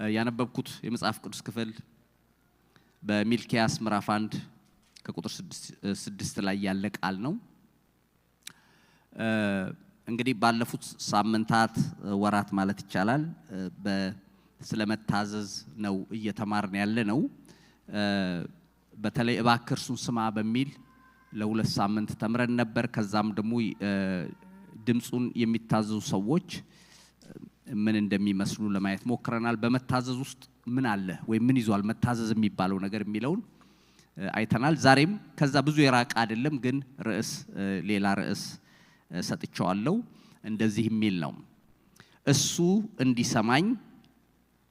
ያነበብኩት የመጽሐፍ ቅዱስ ክፍል በሚልኪያስ ምዕራፍ 1 ከቁጥር 6 ላይ ያለ ቃል ነው። እንግዲህ ባለፉት ሳምንታት፣ ወራት ማለት ይቻላል፣ ስለመታዘዝ ነው እየተማርን ያለ ነው። በተለይ እባክህ እርሱን ስማ በሚል ለ2 ሳምንት ተምረን ነበር። ከዛም ደግሞ ድምፁን የሚታዘዙ ሰዎች ምን እንደሚመስሉ ለማየት ሞክረናል። በመታዘዝ ውስጥ ምን አለ ወይም ምን ይዟል መታዘዝ የሚባለው ነገር የሚለውን አይተናል። ዛሬም ከዛ ብዙ የራቀ አይደለም፣ ግን ሌላ ርዕስ ሰጥቼዋለሁ። እንደዚህ የሚል ነው፣ እሱ እንዲሰማኝ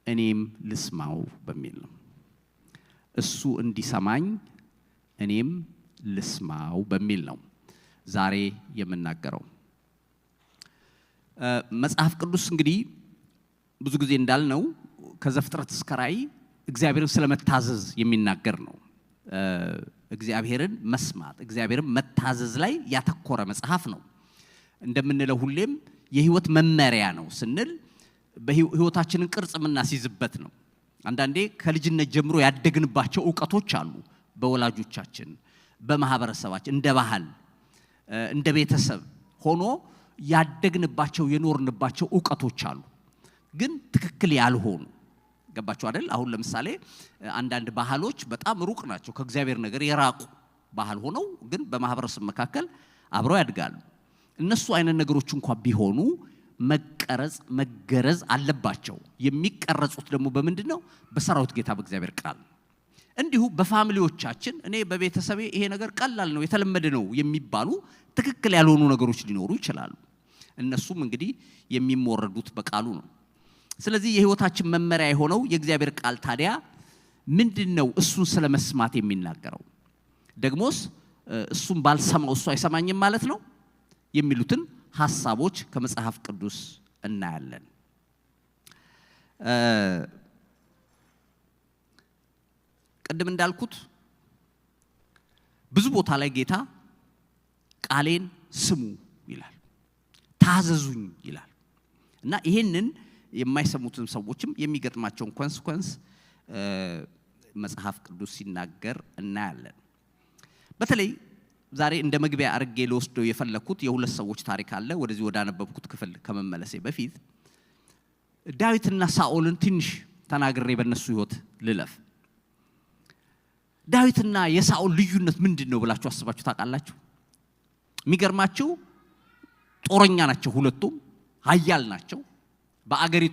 እኔም ልስማው በሚል ነው። እሱ እንዲሰማኝ እኔም ልስማው በሚል ነው ዛሬ የምናገረው። መጽሐፍ ቅዱስ እንግዲህ ብዙ ጊዜ እንዳልነው ከዘፍጥረት እስከ ራእይ እግዚአብሔርን ስለመታዘዝ የሚናገር ነው። እግዚአብሔርን መስማት፣ እግዚአብሔርን መታዘዝ ላይ ያተኮረ መጽሐፍ ነው። እንደምንለው ሁሌም የህይወት መመሪያ ነው ስንል በህይወታችንን ቅርጽ የምናስይዝበት ነው። አንዳንዴ ከልጅነት ጀምሮ ያደግንባቸው እውቀቶች አሉ። በወላጆቻችን፣ በማህበረሰባችን፣ እንደ ባህል፣ እንደ ቤተሰብ ሆኖ ያደግንባቸው የኖርንባቸው እውቀቶች አሉ። ግን ትክክል ያልሆኑ፣ ገባችሁ አይደል? አሁን ለምሳሌ አንዳንድ ባህሎች በጣም ሩቅ ናቸው፣ ከእግዚአብሔር ነገር የራቁ ባህል ሆነው ግን በማህበረሰብ መካከል አብረው ያድጋሉ። እነሱ አይነት ነገሮች እንኳን ቢሆኑ መቀረጽ መገረዝ አለባቸው። የሚቀረጹት ደግሞ በምንድን ነው? በሰራዊት ጌታ በእግዚአብሔር ቃል። እንዲሁ በ family ዎቻችን፣ እኔ በቤተሰቤ ይሄ ነገር ቀላል ነው፣ የተለመደ ነው የሚባሉ ትክክል ያልሆኑ ነገሮች ሊኖሩ ይችላሉ። እነሱም እንግዲህ የሚሞረዱት በቃሉ ነው። ስለዚህ የህይወታችን መመሪያ የሆነው የእግዚአብሔር ቃል ታዲያ ምንድን ነው? እሱን ስለመስማት የሚናገረው፣ ደግሞስ እሱን ባልሰማው እሱ አይሰማኝም ማለት ነው የሚሉትን ሐሳቦች ከመጽሐፍ ቅዱስ እናያለን። ቅድም እንዳልኩት ብዙ ቦታ ላይ ጌታ ቃሌን ስሙ ይላል፣ ታዘዙኝ ይላል። እና ይሄንን የማይሰሙትን ሰዎችም የሚገጥማቸውን consequence መጽሐፍ ቅዱስ ሲናገር እናያለን። በተለይ ዛሬ እንደ መግቢያ አድርጌ ልወስደው የፈለኩት የሁለት ሰዎች ታሪክ አለ። ወደዚህ ወዳነበብኩት ክፍል ከመመለሴ በፊት ዳዊትና ሳኦልን ትንሽ ተናግሬ በእነሱ ህይወት ልለፍ። ዳዊትና የሳኦል ልዩነት ምንድን ነው ብላችሁ አስባችሁ ታውቃላችሁ? የሚገርማችሁ ጦረኛ ናቸው፣ ሁለቱም ኃያል ናቸው። በአገሪቱ